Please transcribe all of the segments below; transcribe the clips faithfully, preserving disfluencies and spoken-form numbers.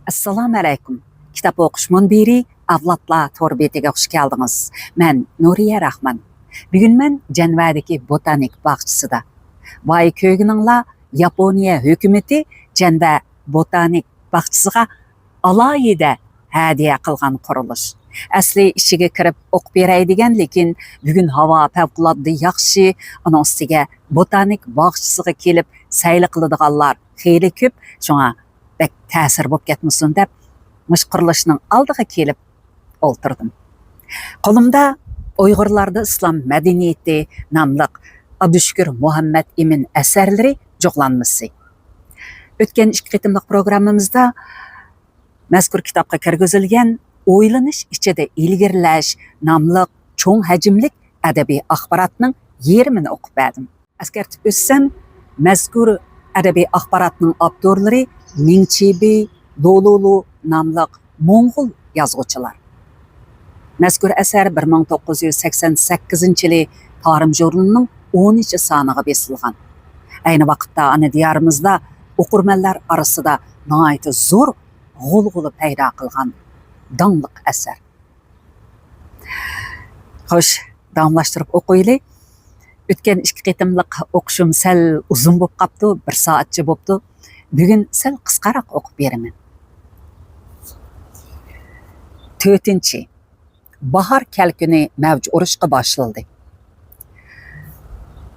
ئەسسالامۇ ئەلەيكۇم. كىتاب ئوقۇش مۇنبىرى ئەۋلادلار تور بېتىگە خۇش كەلدىڭىز. مەن نۇرىيە راخمان. بۈگۈن مەن جەنۋەدىكى بوتانىك باغچىسىدا. ۋاي كۆرگىنىڭلار، ياپونىيە ھۆكۈمىتى جەنۋە بوتانىك باغچىسىغا ئالاھىدە ھەدىيە قىلغان قۇرۇلۇش. ئەسلى ئىچىگە كىرىپ ئوقۇپ بېرەي دېگەن، لېكىن بۈگۈن ھاۋا پەۋقۇلئاددە ياخشى، ئۇنىڭ ئۈستىگە بوتانىك باغچىسىغا كېلىپ سەيلە قىلىدىغانلار خېلى كۆپ، شۇڭا بەك تەسىر بولۇپ كەتمىسۇن دەپ، مۇشۇ قۇرۇلۇشنىڭ ئالدىغا كېلىپ ئولتۇردۇم. قولۇمدا ئۇيغۇرلاردا ئىسلام مەدەنىيىتى ناملىق ئابدۇشۈكۈر مۇھەممەد ئىمىن ئەسەرلىرى جۇغلانمىسى. ئۆتكەن ئىككى قېتىملىق پروگراممىمىزدا مەزكۇر كىتابقا كىرگۈزۈلگەن ئويلىنىش ئىچىدە ئىلگىرىلەش ناملىق چوڭ ھەجىملىك ئەدەبىي ئاخباراتنىڭ يېرىمىنى ئوقۇپ بەردىم. ئەسكەرتىپ ئۆتسەم، مەزكۇر ئەدەبىي ئاخباراتنىڭ ئاپتورلىرى مىڭ چىبى، لولۇلۇ ناملىق موڭغۇل يازغۇچىلار. مەزكۇر ئەسەر بىر مىڭ توققۇز يۈز سەكسەن سەككىزىنچى يىلى تارىم ژۇرنىلىنىڭ ئونىنچى سانىغا بېسىلغان. ئەينى ۋاقىتتا ئانا دىيارىمىزدا ئوقۇرمەنلەر ئارىسىدا ناھايىتى زور غۇلغۇلا پەيدا قىلغان داڭلىق ئەسەر. خوش، داۋاملاشتۇرۇپ ئوقۇيلى. ئۆتكەن ئىككى قېتىملىق ئوقۇشۇم سەل ئۇزۇن بولۇپ قاپتۇ، بىر سائەتچە بوپتۇ. بۈگۈن سەل قىسقاراق ئوقۇپ بېرىمەن. تۆتىنچى، باھار كەلكۈنى مەۋج ئۇرۇشقا باشلىدى.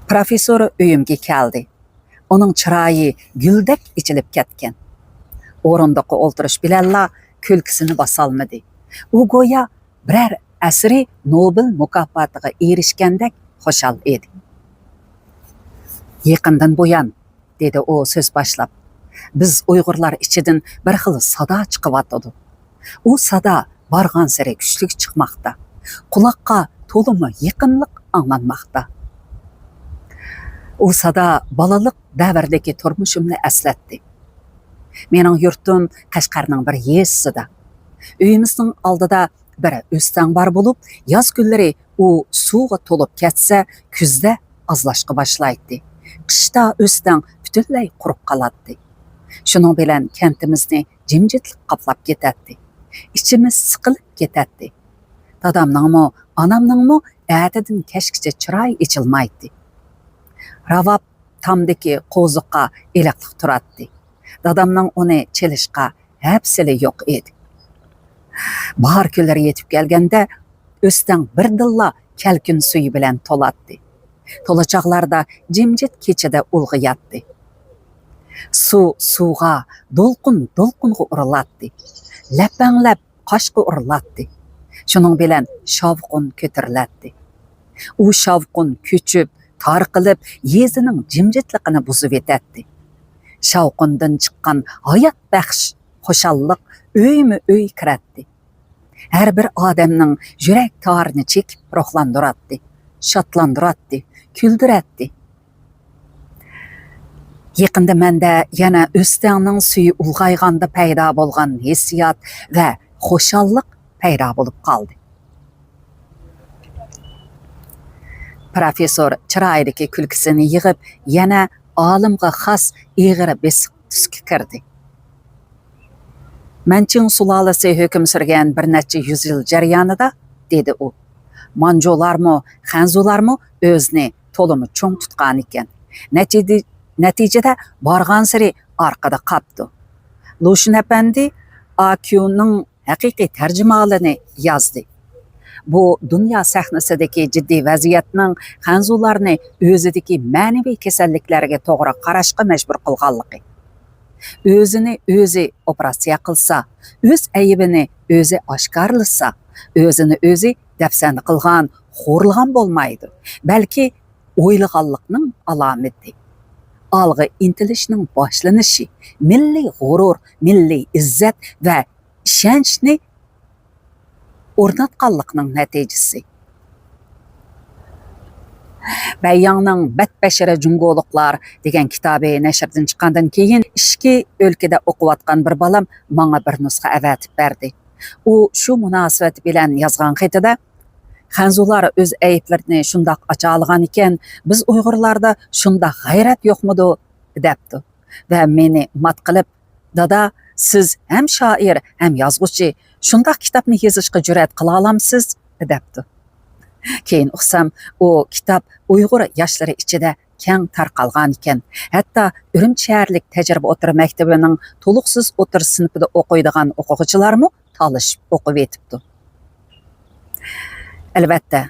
پروفېسسور ئۆيۈمگە كەلدى. ئۇنىڭ چىرايى گۈلدەك ئېچىلىپ كەتكەن. ئورۇندۇققا ئولتۇرۇش بىلەنلا كۈلكىسىنى باسالمىدى. ئۇ گويا بىرەر ئەسىرى نوبېل مۇكاپاتىغا ئېرىشكەندەك خۇشال ئىدى. يېقىندىن بۇيان، دېدى ئۇ سۆز باشلاپ، بىز ئۇيغۇرلار ئىچىدىن بىر خىل سادا چىقىۋاتىدۇ. ئۇ سادا بارغانسېرى كۈچلۈك چىقماقتا، قۇلاققا تولىمۇ يېقىملىق ئاڭلانماقتا. ئۇ سادا بالىلىق دەۋردىكى تۇرمۇشۇمنى ئەسلەتتى. مېنىڭ يۇرتۇم قەشقەرنىڭ بىر يېزىسىدا. ئۆيىمىزنىڭ ئالدىدا بىر ئۆستەڭ بار بولۇپ، ياز كۈنلىرى ئۇ سۇغا تولۇپ كەتسە، كۈزدە ئازلاشقا باشلايتتى. قىشتا ئۆستەڭ پۈتۈنلەي قۇرۇپ قالاتتى. شۇنىڭ بىلەن كەنتىمىزنى جىمجىتلىق قاپلاپ كېتەتتى. ئىچىمىز سىقىلىپ كېتەتتى. دادامنىڭمۇ، ئانامنىڭمۇ ئەتىدىن كەچكىچە چىرايى ئېچىلمايتتى. راۋاب تامدىكى قوزۇققا ئېلىقلىق تۇراتتى. دادامنىڭ ئۇنى چېلىشقا ھەپسىلى يوق ئىدى. باھار كۈنلىرى يېتىپ كەلگەندە، ئۆستەڭ بىردىنلا كەلكۈن سۈيى بىلەن تولاتتى. تولا چاغلاردا جىمجىت كېچىدە ئۇلغىياتتى. سۇ سۇغا، دولقۇن دولقۇنغا ئۇرۇلاتتى. لەپەڭلەپ قاشقا ئۇرۇلاتتى. شۇنىڭ بىلەن شاۋقۇن كۆتۈرۈلەتتى. ئۇ شاۋقۇن كۆچۈپ، تارقىلىپ، يېزىنىڭ جىمجىتلىقىنى بۇزۇۋېتەتتى. شاۋقۇندىن چىققان ھايات بەخش خۇشاللىق ئۆيمۇ ئۆي كىرەتتى. ھەر بىر ئادەمنىڭ يۈرەك تارىنى چېكىپ روھلاندۇراتتى، شادلاندۇراتتى، كۈلدۈرەتتى. يېقىندا مەندە يەنە ئۆستەڭنىڭ سۈيى ئۇلغايغاندا پەيدا بولغان ھېسسىيات ۋە خۇشاللىق پەيدا بولۇپ قالدى. پروفېسسور چىرايىدىكى كۈلكىسىنى يىغىپ، يەنە ئالىمغا خاس ئېغىر بېسىق تۈسكە كىردى. مەنچىڭ سۇلالىسى ھۆكۈم سۈرگەن بىر نەچچە يۈز يىل جەريانىدا، دېدى ئۇ، مانجۇلارمۇ، خەنزۇلارمۇ ئۆزىنى تولىمۇ چوڭ تۇتقانىكەن. نەتىجىدە، نەتىجىدە بارغانسېرى ئارقىدا قاپتۇ. لۇشۈن ئەپەندى ئا كيۇنىڭ ھەقىقىي تەرجىمىھالىنى يازدى. بۇ دۇنيا سەھنىسىدىكى جىددىي ۋەزىيەتنىڭ خەنزۇلارنى ئۆزىدىكى مەنىۋى كېسەللىكلەرگە توغرا قاراشقا مەجبۇر قىلغانلىقى. ئۆزىنى ئۆزى ئوپېراتسىيە قىلسا، ئۆز ئەيىبىنى ئۆزى ئاشكارىلىسا، ئۆزىنى ئۆزى دەپسەندە قىلغان، خورلىغان بولمايدۇ، بەلكى ئويلىغانلىقنىڭ ئالامىتى. ئالغا ئىنتىلىشنىڭ باشلىنىشى، مىللىي غۇرۇر، مىللىي ئىززەت ۋە ئىشەنچنى ئورناتقانلىقنىڭ نەتىجىسى. بەيياڭنىڭ بەتبەشىرە جۇڭگولۇقلار دېگەن كىتابى نەشردىن چىققاندىن كېيىن، ئىچكى ئۆلكىدە ئوقۇۋاتقان بىر بالام ماڭا بىر نۇسخا ئەۋەتىپ بەردى. ئۇ شۇ مۇناسىۋەت بىلەن يازغان خېتىدە، خەنزۇلار ئۆز ئەيىبلىرىنى شۇنداق ئاچالىغان ئىكەن، بىز ئۇيغۇرلاردا شۇنداق غەيرەت يوقمىدۇ؟ دەپتۇ ۋە مېنى مات قىلىپ، دادا، سىز ھەم شائىر، ھەم يازغۇچى، شۇنداق كىتابنى يېزىشقا جۈرئەت قىلالامسىز؟» دەپتۇ. كېيىن ئۇقسام، ئۇ كىتاب ئۇيغۇر ياشلىرى ئىچىدە كەڭ تارقالغان ئىكەن. ھەتتا ئۈرۈمچى شەھەرلىك تەجرىبە ئوتتۇرا مەكتىۋىنىڭ تولۇقسىز ئوتتۇرا سىنىپىدا ئوقۇيدىغان ئوقۇغۇچىلارمۇ تالىشىپ ئوقۇۋېتىپتۇ. ئەلۋەتتە،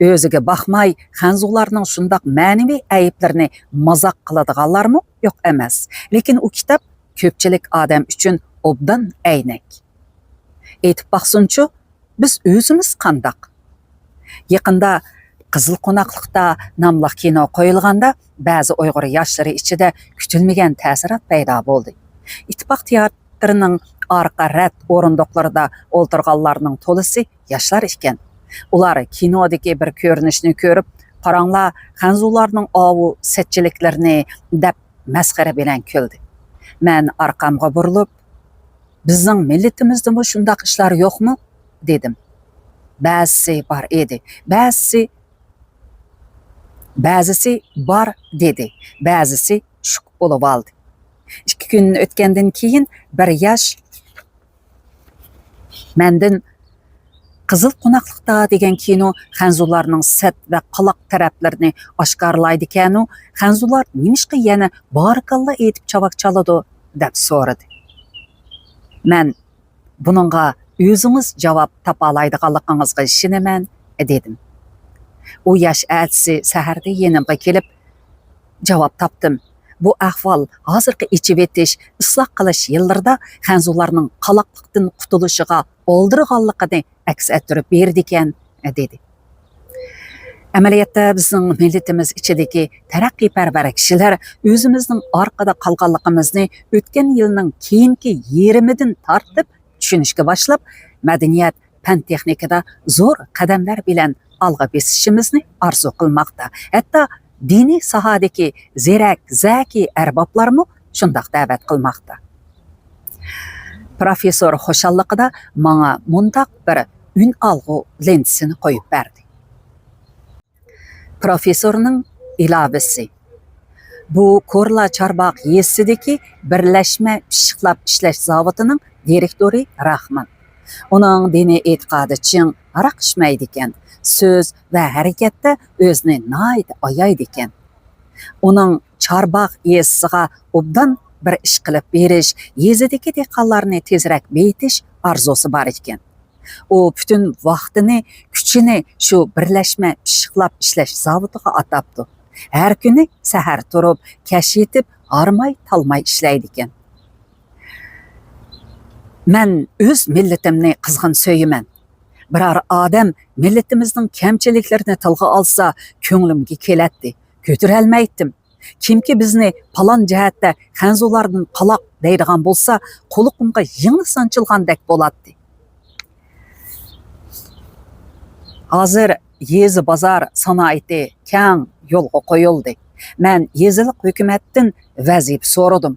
ئۆزىگە باقماي، خەنزۇلارنىڭ شۇنداق مەنىۋى ئەيىبلىرىنى مازاق قىلىدىغانلارمۇ يوق ئەمەس. لېكىن ئۇ كىتاب كۆپچىلىك ئادەم ئۈچۈن ئوبدان ئەينەك. ئېيتىپ باقسۇنچۇ، بىز ئۆزىمىز قانداق؟ يېقىندا «قىزىل قوناقلىقتا» ناملىق كىنو قويۇلغاندا، بەزى ئۇيغۇر ياشلىرى ئىچىدە كۈتۈلمىگەن تەسىرات پەيدا بولدى. ئىتتىپاق تىياتىرىنىڭ ئارقا رەت ئورۇندۇقلىرىدا ئولتۇرغانلارنىڭ تولىسى ياشلار ئىكەن. ئۇلار كىنودىكى بىر كۆرۈنۈشنى كۆرۈپ، «قاراڭلار، خەنزۇلارنىڭ ئاۋۇ سەتچىلىكلىرىنى» دەپ مەسخىرە بىلەن كۈلدى. مەن ئارقامغا بۇرۇلۇپ، «بىزنىڭ مىللىتىمىزدىمۇ شۇنداق ئىشلار يوقمۇ؟» دېدىم. «بەزىسى بار ئىدى، بەزىسى، بەزىسى بار دېدى، بەزىسى چۈشۈك بولۇۋالدى.» ئىككى كۈن ئۆتكەندىن كېيىن بىر ياش مەندىن «قىزىل قوناقلىقتا» دېگەن كىنو خەنزۇلارنىڭ سەت ۋە قالاق تەرەپلىرىنى ئاشكارىلايدىكەنۇ، خەنزۇلار نېمىشقا يەنە «بارىكاللا» ئېيتىپ چاۋاك چالىدۇ؟ دەپ سورىدى. مەن «بۇنىڭغا ئۆزىڭىز جاۋاب تاپالايدىغانلىقىڭىزغا ئىشىنىمەن» دېدىم. ئۇ ياش ئەتىسى سەھەردە يېنىمغا كېلىپ، «جاۋاب تاپتىم. بۇ ئەھۋال ھازىرقى ئېچىۋېتىش، ئىسلاھ قىلىش يىللىرىدا خەنزۇلارنىڭ قالاقلىقتىن قۇتۇلۇشىغا ئالدىرىغانلىقىنى ئەكس ئەتتۈرۈپ بېرىدىكەن» دېدى. ئەمەلىيەتتە، بىزنىڭ مىللىتىمىز ئىچىدىكى تەرەققىيپەرۋەر كىشىلەر ئۆزىمىزنىڭ ئارقىدا قالغانلىقىمىزنى ئۆتكەن يىلنىڭ كېيىنكى يېرىمىدىن تارتىپ چۈشىنىشكە باشلاپ، مەدەنىيەت، پەن-تېخنىكىدا زور قەدەملەر بىلەن ئالغا بېسىشىمىزنى ئارزۇ قىلماقتا. ھەتتا دىنىي ساھەدىكى زېرەك، زەكىي ئەربابلارمۇ شۇنداق دەۋەت قىلماقتا. پروفېسسور خۇشاللىقىدا ماڭا مۇنداق بىر ئۈنئالغۇ لېنتىسىنى قويۇپ بەردى. پروفېسسورنىڭ ئىلاۋىسى. بۇ كورلا چارباغ يېزىسىدىكى بىرلەشمە پىششىقلاپ ئىشلەش زاۋۇتىنىڭ دىرېكتورى راخمان. ئۇنىڭ دىنىي ئېتىقادى چىڭ، ھاراق ئىچمەيدىكەن، سۆز ۋە ھەرىكەتتە ئۆزىنى ناھايىتى ئايايدىكەن. ئۇنىڭ چارباغ يېزىسىغا ئوبدان بىر ئىش قىلىپ بېرىش، يېزىدىكى دېھقانلارنى تېزرەك بېيىتىش ئارزۇسى بار ئىكەن. ئۇ پۈتۈن ۋاقتىنى، كۈچىنى شۇ بىرلەشمە پىششىقلاپ ئىشلەش زاۋۇتىغا ئاتاپتۇ. ھەر كۈنى سەھەر تۇرۇپ، كەچ يېتىپ، ھارماي-تالماي ئىشلەيدىكەن. مەن ئۆز مىللىتىمنى قىزغىن سۆيىمەن. بىرەر ئادەم مىللىتىمىزنىڭ كەمچىلىكلىرىنى تىلغا ئالسا، كۆڭلۈمگە كېلەتتى. كۆتۈرەلمەيتتىم. كىمكى بىزنى پالان جەھەتتە خەنزۇلاردىن قالاق دەيدىغان بولسا، قۇلىقىمغا يىڭنە سانچىلغاندەك بولاتتى. ھازىر يېزا بازار سانائىتى كەڭ يولغا قويۇلدى. مەن يېزىلىق ھۆكۈمەتتىن ۋەزىپە سورىدىم.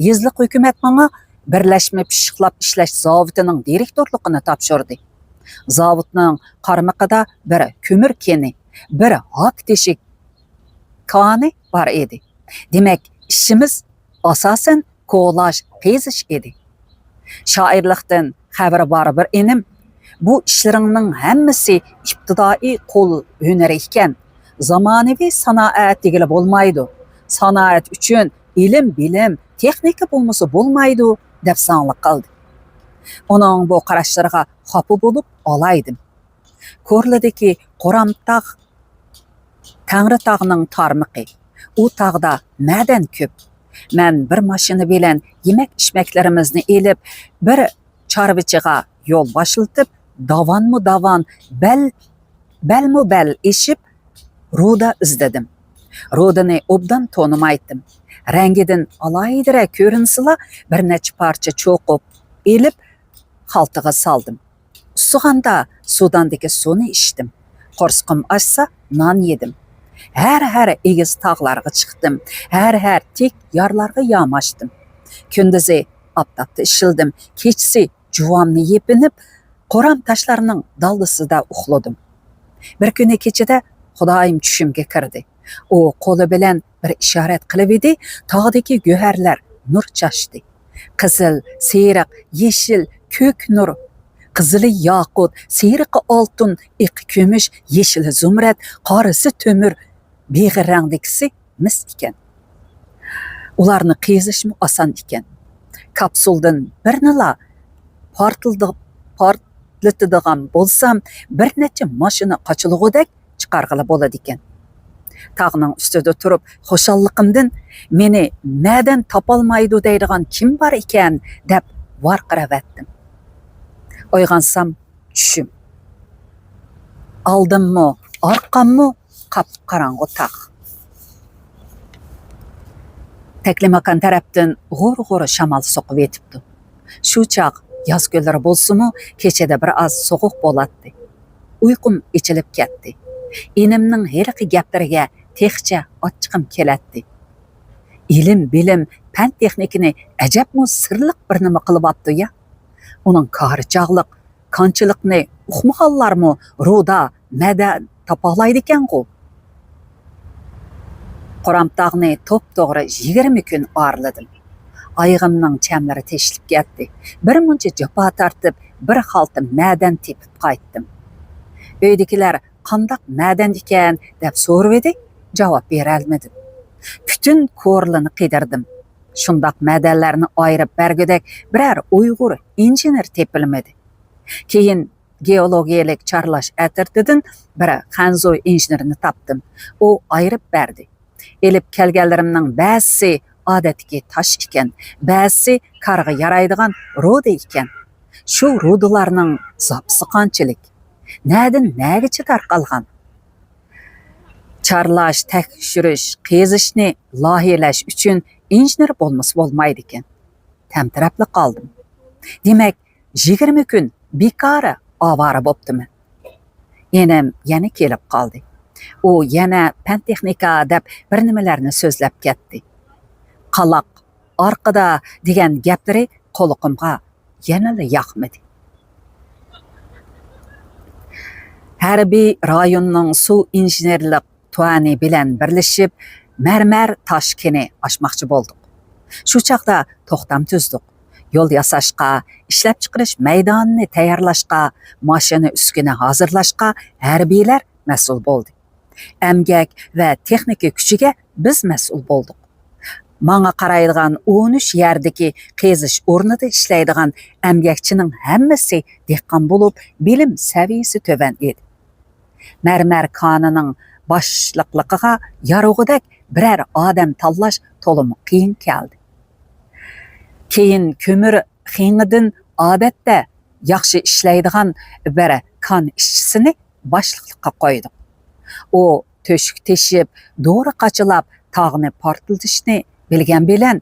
يېزىلىق ھۆكۈمەت ماڭا بىرلەشمە پىششىقلاپ ئىشلەش زاۋۇتىنىڭ دىرېكتورلۇقىنى تاپشۇردى. زاۋۇتنىڭ قارمىقىدا بىر كۆمۈر كېنى، بىر ھاك تېشى كانى بار ئىدى. دېمەك، ئىشىمىز ئاساسەن كولاژ قېزىش ئىدى. شائىرلىقتىن خەۋىرى بار بىر ئىنىم، «بۇ ئىشلىرىڭنىڭ ھەممىسى ئىپتىدائىي قول ھۈنىرى ئىكەن، زامانىۋى سانائەت دېگىلى بولمايدۇ. سانائەت ئۈچۈن ئىلىم-بىلىم، تېخنىكا بولمىسا بولمايدۇ» دەپ زاڭلىق قىلدى. ئۇنىڭ بۇ قاراشلىرىغا خاپا بولۇپ ئالايدىم. كورلىدىكى قورامتاغ تەڭرىتاغنىڭ تارمىقى. ئۇ تاغدا مەدەن كۆپ. مەن بىر ماشىنا بىلەن يېمەك-ئىچمەكلىرىمىزنى ئېلىپ، بىر چارۋىچىغا يول باشلىتىپ، داۋانمۇ داۋان، بەل، بەلمۇ بەل ئېشىپ، رۇدا ئىزدىدىم. رۇدىنى ئوبدان تونۇمايتتىم. رەڭگىدىن ئالاھىدىرەك كۆرۈنسىلا، بىر نەچچە پارچە چوقۇپ ئېلىپ، خالتىغا سالدىم. ئۇسسىغاندا سۇداندىكى سۇنى ئىچتىم. قورسىقىم ئاچسا، نان يېدىم. ھەر-ھەر ئېگىز تاغلارغا چىقتىم. ھەر-ھەر تىك يارلارغا ياماشتىم. كۈندۈزى ئاپتاپتا ئىشلىدىم. كېچىسى جۇۋامنى يېپىنىپ، قورام تاشلارنىڭ دالدىسىدا ئۇخلىدىم. بىر كۈنى كېچىدە خۇدايىم چۈشۈمگە كىردى. ئۇ قولى بىلەن بىر ئىشارەت قىلىۋىدى، تاغدىكى گۆھەرلەر نۇر چاچتى. قىزىل، سېرىق، يېشىل، كۆك نۇر، قىزىلى ياقۇت، سېرىقى ئالتۇن، ئېقى كۈمۈش، يېشىلى زۇمرەت، قارىسى تۆمۈر، بېغىر رەڭدىكىسى مىس ئىكەن. ئۇلارنى قېزىشمۇ ئاسان ئىكەن. كاپسۇلدىن بىرنىلا پارتلىدى-، پارتلىتىدىغان بولسام، بىر نەچچە ماشىنا قاچىلىغۇدەك چىقارغىلى بولىدىكەن. تاغنىڭ ئۈستىدە تۇرۇپ، خۇشاللىقىمدىن، «مېنى مەدەن تاپالمايدۇ دەيدىغان كىم بار ئىكەن؟» دەپ ۋارقىراۋەتتىم. ئويغانسام، چۈشۈم. ئالدىممۇ، ئارقاممۇ قاپقاراڭغۇ تاغ. تەكلىماكان تەرەپتىن غۇر-غۇر شامال سوقۇۋېتىپتۇ. شۇ چاغ ياز كۈنلىرى بولسىمۇ، كېچىدە بىر ئاز سوغۇق بولاتتى. ئۇيقۇم ئېچىلىپ كەتتى. ئىنىمنىڭ ھېلىقى گەپلىرىگە تېخىچە ئاچچىقىم كېلەتتى. ئىلىم-بىلىم، پەن-تېخنىكىنى ئەجەبمۇ سىرلىق بىر نېمە قىلىۋاپتۇ يا. ئۇنىڭ كارى چاغلىق، كانچىلىقنى ئۇقمىغانلارمۇ رۇدا مەدەن تاپالايدىكەنغۇ. قورامتاغنى توپتوغرا يىگىرمە كۈن ئارىلىدىم. ئايىغىمنىڭ چەملىرى تېشىلىپ كەتتى. بىر مۇنچە جاپا تارتىپ، بىر خالتا مەدەن تېپىپ قايتتىم. ئۆيدىكىلەر «قانداق مەدەن ئىكەن؟» دەپ سورىۋىدى، جاۋاب بېرەلمىدىم. پۈتۈن كورلىنى قىدىردىم. شۇنداق مەدەنلەرنى ئايرىپ بەرگۈدەك بىرەر ئۇيغۇر ئىنژېنېر تېپىلمىدى. كېيىن گېئولوگىيەلىك چارلاش ئەترىتىدىن بىر خەنزۇ ئىنژېنېرنى تاپتىم. ئۇ ئايرىپ بەردى. ئېلىپ كەلگەنلىرىمنىڭ بەزىسى ئادەتتىكى تاش ئىكەن، بەزىسى كارغا يارايدىغان رۇدا ئىكەن. شۇ رۇدىلارنىڭ زاپىسى قانچىلىك؟ نەدىن نەگىچە تارقالغان؟ چارلاش، تەكشۈرۈش، قېزىشنى لايىھەلەش ئۈچۈن ئىنژېنېر بولمىسا بولمايدىكەن. تەمتىرەپلا قالدىم. دېمەك، يىگىرمە كۈن بىكارى ئاۋارە بوپتىمەن. ئىنىم يەنە كېلىپ قالدى. ئۇ يەنە پەن-تېخنىكا دەپ بىر نېمىلەرنى سۆزلەپ كەتتى. «قالاق، ئارقىدا» دېگەن گەپلىرى قۇلىقىمغا يەنىلا ياقمىدى. ھەربىي رايوننىڭ سۇ ئىنژېنېرلىق تۇەنى بىلەن بىرلىشىپ، مەرمەر تاش كېنى ئاچماقچى بولدۇق. شۇ چاغدا توختام تۈزدۇق. يول ياساشقا، ئىشلەپچىقىرىش مەيدانىنى تەييارلاشقا، ماشىنا ئۈسكۈنە ھازىرلاشقا ھەربىيلەر مەسئۇل بولدى. ئەمگەك ۋە تېخنىكا كۈچىگە بىز مەسئۇل بولدۇق. ماڭا قارايدىغان ئون ئۈچ يەردىكى قېزىش ئورنىدا ئىشلەيدىغان ئەمگەكچىنىڭ ھەممىسى دېھقان بولۇپ، بىلىم سەۋىيەسى تۆۋەن ئىدى. مەرمەر كانىنىڭ باشلىقلىقىغا يارىغۇدەك بىرەر ئادەم تاللاش تولىمۇ قىيىن كەلدى. كېيىن كۆمۈر خېڭىدىن ئادەتتە ياخشى ئىشلەيدىغان بىر كان ئىشچىسىنى باشلىقلىققا قويدۇق. ئۇ تۆشۈك تېشىپ، دورا قاچىلاپ، تاغنى پارتلىتىشنى بىلگەن بىلەن،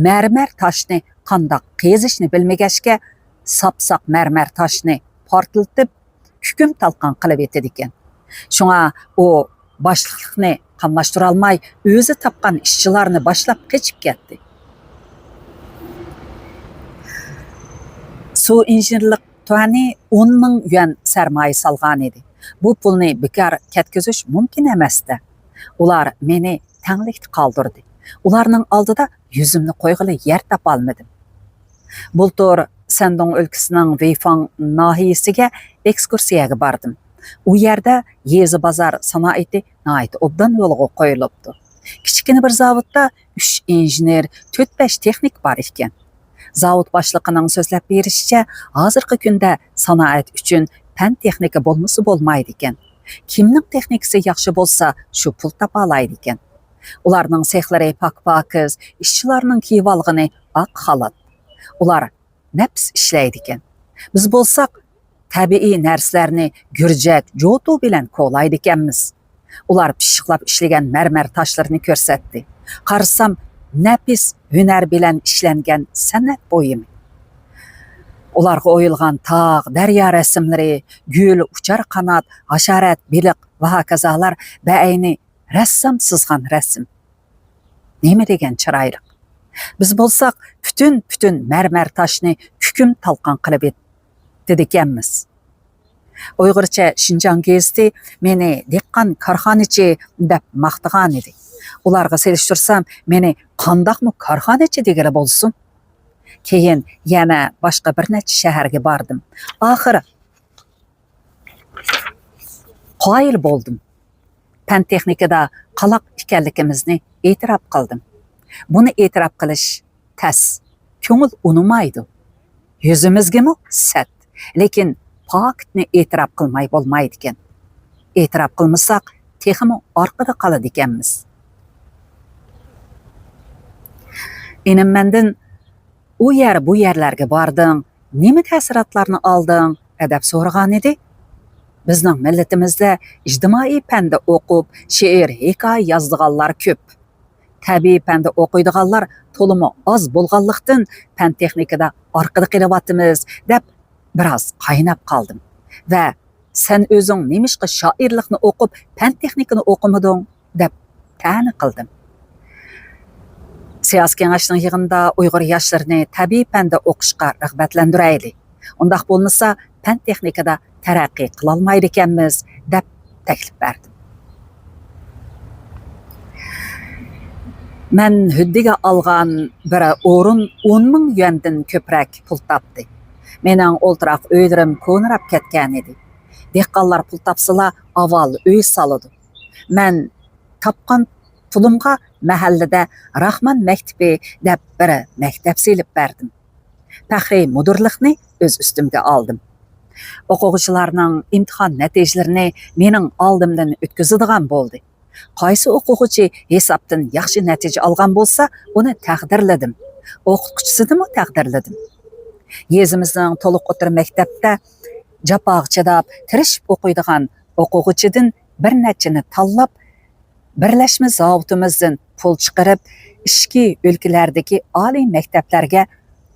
مەرمەر تاشنى قانداق قېزىشنى بىلمىگەچكە، ساپساق مەرمەر تاشنى پارتلىتىپ، كۈكۈم تالقان قىلىۋېتىدىكەن. شۇڭا ئۇ باشلىقلىقنى قاملاشتۇرالماي، ئۆزى تاپقان ئىشچىلارنى باشلاپ قېچىپ كەتتى. سۇ ئىنژېنېرلىق تۇەنى ئون مىڭ يۈەن سەرمايە سالغانىدى. بۇ پۇلنى بىكار كەتكۈزۈش مۇمكىن ئەمەستە. ئۇلار مېنى تەڭلىكتە قالدۇردى. ئۇلارنىڭ ئالدىدا يۈزۈمنى قويغىلى يەر تاپالمىدىم. بۇلتۇر سەندۇڭ ئۆلكىسىنىڭ ۋېيفاڭ ناھىيەسىگە ئېكسكۇرسىيەگە باردىم. ئۇ يەردە يېزا بازار سانائىتى ناھايىتى ئوبدان يولغا قويۇلۇپتۇ. كىچىككىنە بىر زاۋۇتتا ئۈچ ئىنژېنېر، تۆت-بەش تېخنىك بار ئىكەن. زاۋۇت باشلىقىنىڭ سۆزلەپ بېرىشىچە، ھازىرقى كۈندە سانائەت ئۈچۈن پەن-تېخنىكا بولمىسا بولمايدىكەن. كىمنىڭ تېخنىكىسى ياخشى بولسا، شۇ پۇل تاپالايدىكەن. ئۇلارنىڭ سېخلىرى پاك-پاكىز، ئىشچىلارنىڭ كىيىۋالغىنى ئاق خالات. ئۇلار نەپىس ئىشلەيدىكەن. بىز بولساق، تەبىئىي نەرسىلەرنى گۈرجەك، جوتۇ بىلەن كولايدىكەنمىز. ئۇلار پىششىقلاپ ئىشلىگەن مەرمەر تاشلىرىنى كۆرسەتتى. قارىسام، نەپىس ھۈنەر بىلەن ئىشلەنگەن سەنئەت بۇيۇمى. ئۇلارغا ئويۇلغان تاغ، دەريا رەسىملىرى، گۈل، ئۇچار قانات، ھاشارات، بېلىق ۋە ھاكازالار بەئەينى رەسسام سىزغان رەسىم. نېمە دېگەن چىرايلىق. بىز بولساق پۈتۈن-پۈتۈن مەرمەر تاشنى كۈكۈم تالقان قىلىپ دېدىكەنمىز. ئۇيغۇرچە شىنجاڭ گېزىتى مېنى دېھقان كارخانىچى دەپ ماختىغانىدى. ئۇلارغا سېلىشتۇرسام، مېنى قانداقمۇ كارخانىچى دېگىلى بولسۇن؟ كېيىن يەنە باشقا بىر نەچچە شەھەرگە باردىم. ئاخىرى قايىل بولدۇم. پەن تېخنىكىدا قالاق ئىكەنلىكىمىزنى ئېتىراپ قىلدىم. بۇنى ئېتىراپ قىلىش تەس، كۆڭۈل ئۇنىمايدۇ. يۈزىمىزگىمۇ سەت، لېكىن پاكىتنى ئېتىراپ قىلماي بولمايدىكەن. ئېتىراپ قىلمىساق، تېخىمۇ ئارقىدا قالىدىكەنمىز. ئىنىم مەندىن، «ئۇ يەر، بۇ يەرلەرگە باردىڭ، نېمە تەسىراتلارنى ئالدىڭ؟» دەپ سورىغانىدى. بىزنىڭ مىللىتىمىزدە ئىجتىمائىي پەندە ئوقۇپ، شېئىر، ھېكايە يازىدىغانلار كۆپ. تەبىئىي پەندە ئوقۇيدىغانلار تولىمۇ ئاز بولغانلىقتىن، پەن تېخنىكىدا ئارقىدا قېلىۋاتىمىز، دەپ بىراز قايناپ قالدىم ۋە «سەن ئۆزۈڭ نېمىشقا شائىرلىقنى ئوقۇپ، پەن تېخنىكىنى ئوقۇمىدىڭ؟» دەپ تەنە قىلدىم. سىياسىي كېڭەشنىڭ يىغىنىدا ئۇيغۇر ياشلىرىنى تەبىئىي پەندە ئوقۇشقا رىغبەتلەندۈرەيلى. ئۇنداق بولمىسا، پەن تېخنىكىدا تەرەققىي قىلالمايدىكەنمىز، دەپ تەكلىپ بەردىم. مەن ھۆددىگە ئالغان بىر ئورۇن ئون مىڭ يۈەندىن كۆپرەك پۇل تاپتى. مېنىڭ ئولتۇراق ئۆيلىرىم كونىراپ كەتكەنىدى. دېھقانلار پۇل تاپسىلا، ئاۋۋال ئۆي سالىدۇ. مەن تاپقان پۇلۇمغا مەھەللىدە راخمان مەكتىپى دەپ بىر مەكتەپ سېلىپ بەردىم. پەخرىي مۇدىرلىقنى ئۆز ئۈستۈمگە ئالدىم. ئوقۇغۇچىلارنىڭ ئىمتىھان نەتىجىلىرىنى مېنىڭ ئالدىمدىن ئۆتكۈزىدىغان بولدى. قايسى ئوقۇغۇچى ھېسابتىن ياخشى نەتىجە ئالغان بولسا، ئۇنى تەقدىرلىدىم. ئوقۇتقۇچىسىنىمۇ تەقدىرلىدىم. يېزىمىزنىڭ تولۇق ئوتتۇرا مەكتەپتە جاپاغا چىداپ، تىرىشىپ ئوقۇيدىغان ئوقۇغۇچىدىن بىر نەچچىنى تاللاپ، بىرلەشمە زاۋۇتىمىزدىن پۇل چىقىرىپ، ئىچكى ئۆلكىلەردىكى ئالىي مەكتەپلەرگە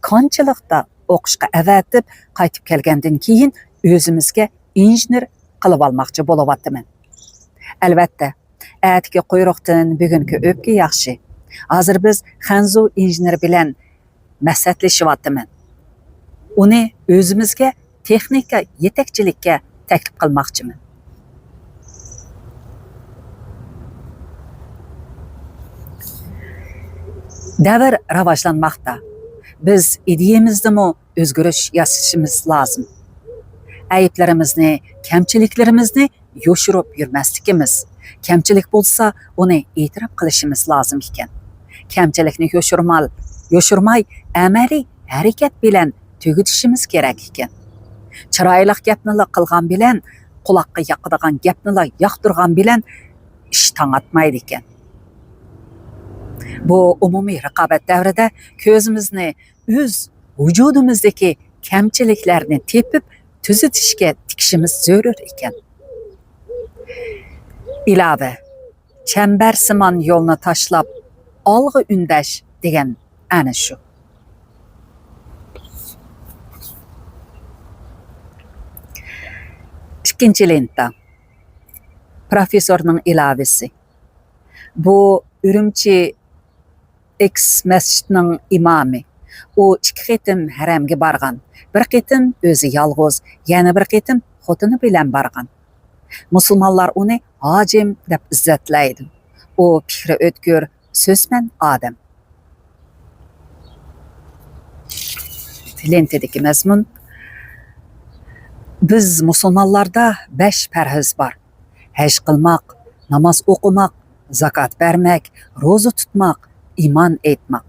كانچىلىقتا ئوقۇشقا ئەۋەتىپ، قايتىپ كەلگەندىن كېيىن ئۆزىمىزگە ئىنژېنېر قىلىۋالماقچى بولۇۋاتىمەن. ئەلۋەتتە، ئەتىكى قۇيرۇقتىن بۈگۈنكى ئۆپكە ياخشى. ھازىر بىز خەنزۇ ئىنژېنېرى بىلەن مەسلىھەتلىشىۋاتىمەن. ئۇنى ئۆزىمىزگە تېخنىكا يېتەكچىلىككە تەكلىپ قىلماقچىمەن. دەۋر راۋاجلانماقتا. بىز ئىدىيەمىزدىمۇ ئۆزگىرىش ياسىشىمىز لازىم. ئەيىبلىرىمىزنى، كەمچىلىكلىرىمىزنى يوشۇرۇپ يۈرمەسلىكىمىز، كەمچىلىك بولسا، ئۇنى ئېتىراپ قىلىشىمىز لازىم ئىكەن. كەمچىلىكنى يوشۇرمال-، يوشۇرماي، ئەمەلىي ھەرىكەت بىلەن تۈگىتىشىمىز كېرەك ئىكەن. چىرايلىق گەپنىلا قىلغان بىلەن، قۇلاققا ياقىدىغان گەپنىلا ياقتۇرغان بىلەن ئىش تاڭاتمايدىكەن. بۇ ئومۇمىي رىقابەت دەۋرىدە كۆزىمىزنى ئۆز ۋۇجۇدىمىزدىكى كەمچىلىكلەرنى تېپىپ، تۈزىتىشكە تىكىشىمىز زۆرۈر ئىكەن. ئىلاۋە، چەمبەرسىمان يولنى تاشلاپ، ئالغا ئۈندەش دېگەن ئەنە شۇ. ئىككىنچى لېنتا. پروفېسسورنىڭ ئىلاۋىسى. بۇ ئۈرۈمچى ئېكس مەسچىتنىڭ ئىمامى. ئۇ ئىككى قېتىم ھەرەمگە بارغان. بىر قېتىم ئۆزى يالغۇز، يەنە بىر قېتىم خوتۇنى بىلەن بارغان. مۇسۇلمانلار ئۇنى ھاجىم دەپ ئىززەتلەيدۇ. ئۇ پىكرى ئۆتكۈر، سۆزمەن ئادەم. لېنتىدىكى مەزمۇن. بىز مۇسۇلمانلاردا بەش پەرھىز بار. ھەج قىلماق، ناماز ئوقۇماق، زاكات بەرمەك، روزا تۇتماق، ئىمان ئېيتماق.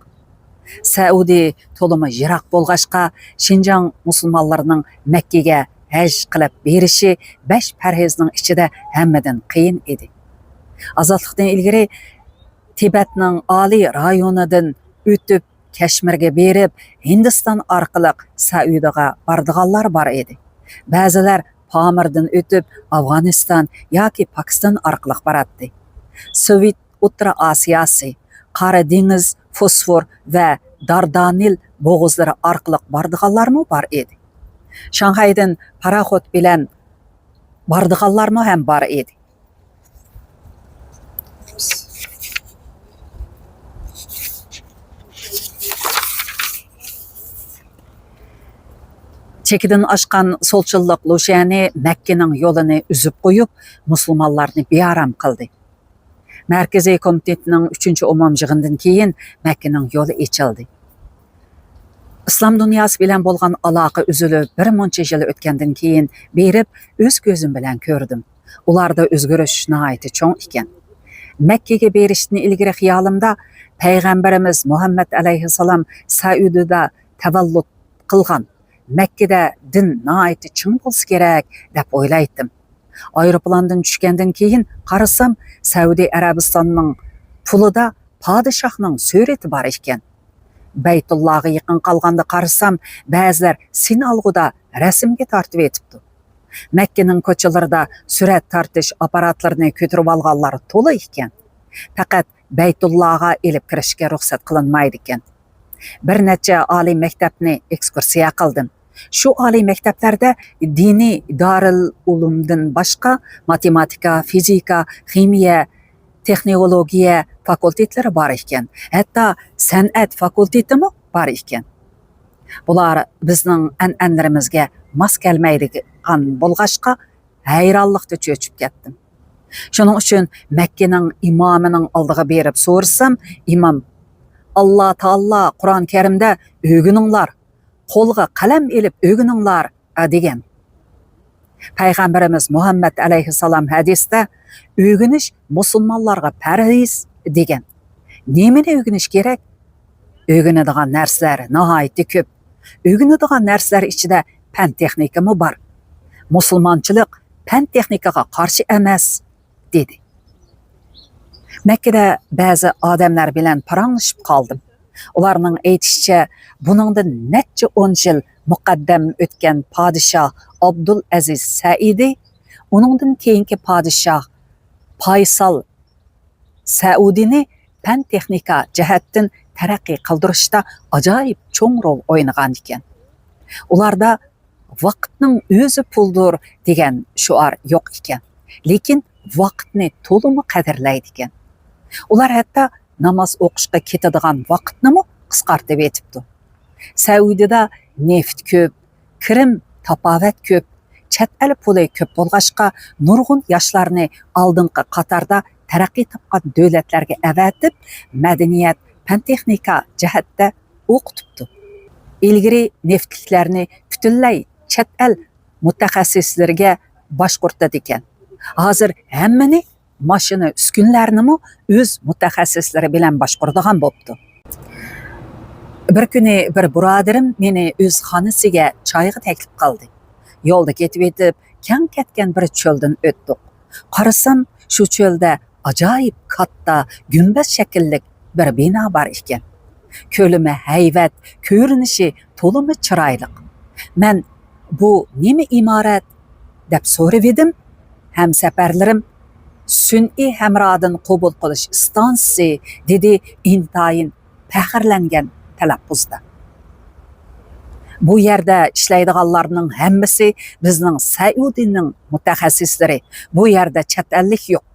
سەئۇدى تولىمۇ يىراق بولغاچقا، شىنجاڭ مۇسۇلمانلىرىنىڭ مەككىگە ھەج قىلىپ بېرىشى بەش پەرھىزنىڭ ئىچىدە ھەممىدىن قىيىن ئىدى. ئازادلىقتىن ئىلگىرى تىبەتنىڭ ئالىي رايونىدىن ئۆتۈپ، كەشمىرگە بېرىپ، ھىندىستان ئارقىلىق سەئۇدىغا بارىدىغانلار بار ئىدى. بەزىلەر پامىردىن ئۆتۈپ، ئافغانىستان ياكى پاكىستان ئارقىلىق باراتتى. سوۋېت ئوتتۇرا ئاسىياسى، قارا دېڭىز، فوسفور ۋە داردانىل بوغۇزلىرى ئارقىلىق بارىدىغانلارمۇ بار ئىدى. شاڭخەيدىن پاراخوت بىلەن بارىدىغانلارمۇ ھەم بار ئىدى. چېكىدىن ئاشقان سولچىللىق لۇشيەنى مەككىنىڭ يولىنى ئۈزۈپ قويۇپ، مۇسۇلمانلارنى بىئارام قىلدى. مەركىزىي كومىتېتنىڭ ئۈچىنچى ئومۇميىغىنىدىن كېيىن مەككىنىڭ يولى ئېچىلدى. ئىسلام دۇنياسى بىلەن بولغان ئالاقە ئۈزۈلۈپ، بىر مۇنچە يىل ئۆتكەندىن كېيىن بېرىپ، ئۆز كۆزۈم بىلەن كۆردۈم. ئۇلاردا ئۆزگىرىش ناھايىتى چوڭ ئىكەن. مەككىگە بېرىشتىن ئىلگىرى خىيالىمدا پەيغەمبىرىمىز مۇھەممەد ئەلەيھىسسالام سەئۇدىدا تەۋەللۇت قىلغان، مەككىدە دىن ناھايىتى چىڭ بولسا كېرەك، دەپ ئويلايتتىم. ئايروپىلاندىن چۈشكەندىن كېيىن قارىسام، سەئۇدى ئەرەبىستاننىڭ پۇلىدا پادىشاھنىڭ سۈرىتى بار ئىكەن. بەيتۇللاغا يېقىن قالغاندا قارىسام، بەزىلەر سىنالغۇدا رەسىمگە تارتىۋېتىپتۇ. مەككىنىڭ كوچىلىرىدا سۈرەت تارتىش ئاپپاراتلىرىنى كۆتۈرۈۋالغانلار تولا ئىكەن. پەقەت بەيتۇللاغا ئېلىپ كىرىشكە رۇخسەت قىلىنمايدىكەن. بىر نەچچە ئالىي مەكتەپنى ئېكسكۇرسىيە قىلدىم. شۇ ئالىي مەكتەپلەردە دىنىي دارىل ئۇلۇمدىن باشقا ماتېماتىكا، فىزىكا، خىمىيە، تېخنولوگىيە فاكۇلتېتلىرى بار ئىكەن. ھەتتا سەنئەت فاكۇلتېتىمۇ بار ئىكەن. بۇلار بىزنىڭ ئەنئەنىلىرىمىزگە ماس كەلمەيدىغان بولغاچقا، ھەيرانلىقتا چۆچۈپ كەتتىم. شۇنىڭ ئۈچۈن مەككىنىڭ ئىمامىنىڭ ئالدىغا بېرىپ سورىسام، ئىمام، «ئاللا تائالا قۇرئان كەرىمدە ئۆگىنىڭلار، قولغا قەلەم ئېلىپ ئۆگىنىڭلار» دېگەن. پەيغەمبىرىمىز مۇھەممەد ئەلەيھىسسالام ھەدىستە، «ئۆگىنىش مۇسۇلمانلارغا پەرز» دېگەن. نېمىنى ئۆگىنىش كېرەك؟ ئۆگىنىدىغان نەرسىلەر ناھايىتى كۆپ. ئۆگىنىدىغان نەرسىلەر ئىچىدە پەن تېخنىكىمۇ بار. مۇسۇلمانچىلىق پەن تېخنىكىغا قارشى ئەمەس، دېدى. مەككىدە بەزى ئادەملەر بىلەن پاراڭلىشىپ قالدىم. ئۇلارنىڭ ئېيتىشىچە، بۇنىڭدىن نەچچە ئون يىل مۇقەددەم ئۆتكەن پادىشاھ ئابدۇل ئەزىز سەئىدى، ئۇنىڭدىن كېيىنكى پادىشاھ پايسال سەئۇدىنى پەن تېخنىكا جەھەتتىن تەرەققىي قىلدۇرۇشتا ئاجايىپ چوڭ رول ئوينىغان ئىكەن. ئۇلاردا «ۋاقىتنىڭ ئۆزى پۇلدۇر» دېگەن شوئار يوق ئىكەن. لېكىن ۋاقىتنى تولىمۇ قەدىرلەيدىكەن. ئۇلار ھەتتا ناماز ئوقۇشقا كېتىدىغان ۋاقىتنىمۇ قىسقارتىۋېتىپتۇ. سەئۇدىدا نېفىت كۆپ، كىرىم تاپاۋەت كۆپ، چەت ئەل پۇلى كۆپ بولغاچقا، نۇرغۇن ياشلارنى ئالدىنقى قاتاردا تەرەققىي تاپقان دۆلەتلەرگە ئەۋەتىپ، مەدەنىيەت، پەن-تېخنىكا جەھەتتە ئوقۇتۇپتۇ. ئىلگىرى نېفىتلىكلەرنى پۈتۈنلەي چەت ئەل مۇتەخەسسىسلىرىگە باشقۇرتىدىكەن. ھازىر ھەممىنى، ماشىنا، ئۈسكۈنىلەرنىمۇ ئۆز مۇتەخەسسىسلىرى بىلەن باشقۇرىدىغان بوپتۇ. بىر كۈنى بىر بۇرادىرىم مېنى ئۆز خانىسىگە چايغا تەكلىپ قىلدى. يولدا كېتىۋېتىپ، كەڭ كەتكەن بىر چۆلدىن ئۆتتۇق. قارىسام، شۇ چۆلدە ئاجايىپ كاتتا گۈمبەز شەكىللىك بىر بىنا بار ئىكەن. كۆلىمى ھەيۋەت، كۆرۈنۈشى تولىمۇ چىرايلىق. مەن «بۇ نېمە ئىمارەت؟» دەپ سورىۋىدىم. ھەمسەپەرلىرىم «سۈنئىي ھەمرادىن قوبۇل قىلىش ئىستانسىسى» دېدى ئىنتايىن پەخىرلەنگەن تەلەپپۇزدا. «بۇ يەردە ئىشلەيدىغانلارنىڭ ھەممىسى بىزنىڭ سەئۇدىنىڭ مۇتەخەسسىسلىرى، بۇ يەردە چەت ئەللىك يوق.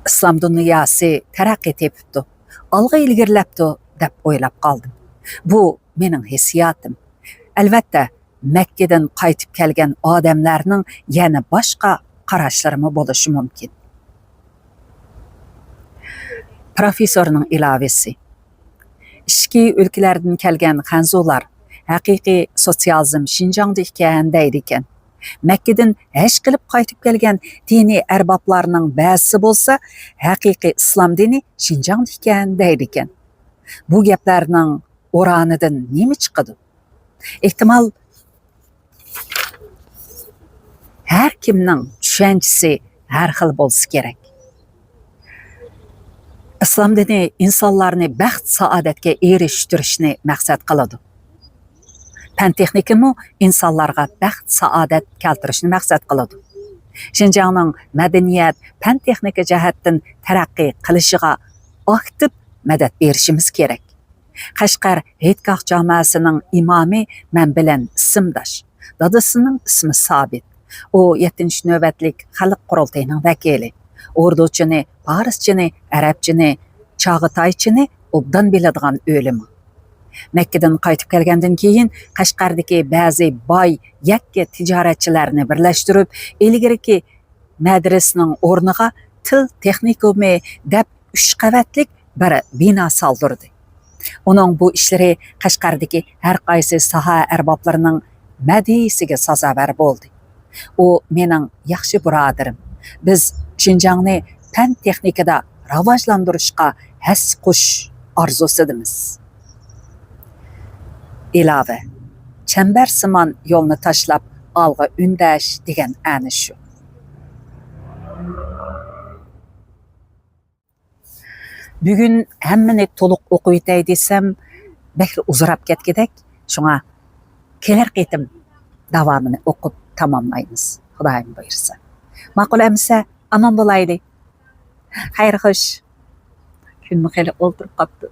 ئىسلام دۇنياسى تەرەققىي تېپىپتۇ، ئالغا ئىلگىرىلەپتۇ» دەپ ئويلاپ قالدىم. بۇ مېنىڭ ھېسسىياتىم. ئەلۋەتتە، مەككىدىن قايتىپ كەلگەن ئادەملەرنىڭ يەنە باشقا قاراشلىرىمۇ بولۇشى مۇمكىن. پروفېسسورنىڭ ئىلاۋىسى. ئىچكى ئۆلكىلەردىن كەلگەن خەنزۇلار «ھەقىقىي سوتسىيالىزم شىنجاڭدا ئىكەن» دەيدىكەن. مەككىدىن ھەج قىلىپ قايتىپ كەلگەن دىنىي ئەربابلارنىڭ بەزىسى بولسا «ھەقىقىي ئىسلام دىنى شىنجاڭدا ئىكەن» دەيدىكەن. بۇ گەپلەرنىڭ ئورانىدىن نېمە چىقىدۇ؟ ئېھتىمال، ھەر كىمنىڭ چۈشەنچىسى ھەر خىل بولسا كېرەك. ئىسلام دىنى ئىنسانلارنى بەخت-سائادەتكە ئېرىشتۈرۈشنى مەقسەت قىلىدۇ. پەن-تېخنىكىمۇ ئىنسانلارغا بەخت-سائادەت كەلتۈرۈشنى مەقسەت قىلىدۇ. شىنجاڭنىڭ مەدەنىيەت، پەن-تېخنىكا جەھەتتىن تەرەققىي قىلىشىغا ئاكتىپ مەدەت بېرىشىمىز كېرەك. قەشقەر ھېيتگاھ جاماسىنىڭ ئىمامى مەن بىلەن ئىسىمداش. دادىسىنىڭ ئىسمى سابىت. ئۇ يەتتىنچى نۆۋەتلىك خەلق قۇرۇلتىيىنىڭ ۋەكىلى. ئوردۇچىنى، پارسچىنى، ئەرەبچىنى، چاغاتايچىنى ئوبدان بىلىدىغان ئۆلىما. مەككىدىن قايتىپ كەلگەندىن كېيىن، قەشقەردىكى بەزى باي يەككە تىجارەتچىلەرنى بىرلەشتۈرۈپ، ئىلگىرىكى مەدرىسىنىڭ ئورنىغا تىل تېخنىكومى دەپ ئۈچ قەۋەتلىك بىر بىنا سالدۇردى. ئۇنىڭ بۇ ئىشلىرى قەشقەردىكى ھەر قايسى ساھە ئەربابلىرىنىڭ مەدھىيىسىگە سازاۋەر بولدى. ئۇ مېنىڭ ياخشى بۇرادىرىم. بىز شىنجاڭنى پەن تېخنىكىدا راۋاجلاندۇرۇشقا ھەسسە قوشۇش ئارزۇسىدىمىز. ئىلاۋە، چەمبەرسىمان يولنى تاشلاپ ئالغا ئۈندەش دېگەن ئەنە شۇ. بۈگۈن ھەممىنى تولۇق ئوقۇۋېتەي دېسەم، بەكلا ئۇزىراپ كەتكۈدەك. شۇڭا كېلەر قېتىم داۋامىنى ئوقۇپ تاماملايمىز، خۇدايىم بۇيرۇسا. ماقۇل ئەمىسە، ئامان بولايلى. خەير خوش. كۈنمۇ خېلى ئولتۇرۇپ قاپتۇ.